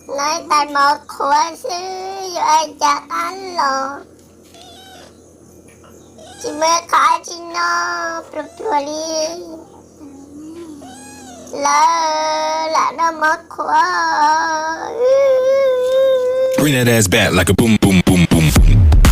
Noj ib tais mov qhuav xwb yuav ua cas qab los, tsis muaj qhov tsis noj pluag pluag li. Lawv lam noj mov qhuav. Bring that ass back like a boom, boom, boom, boom, boom.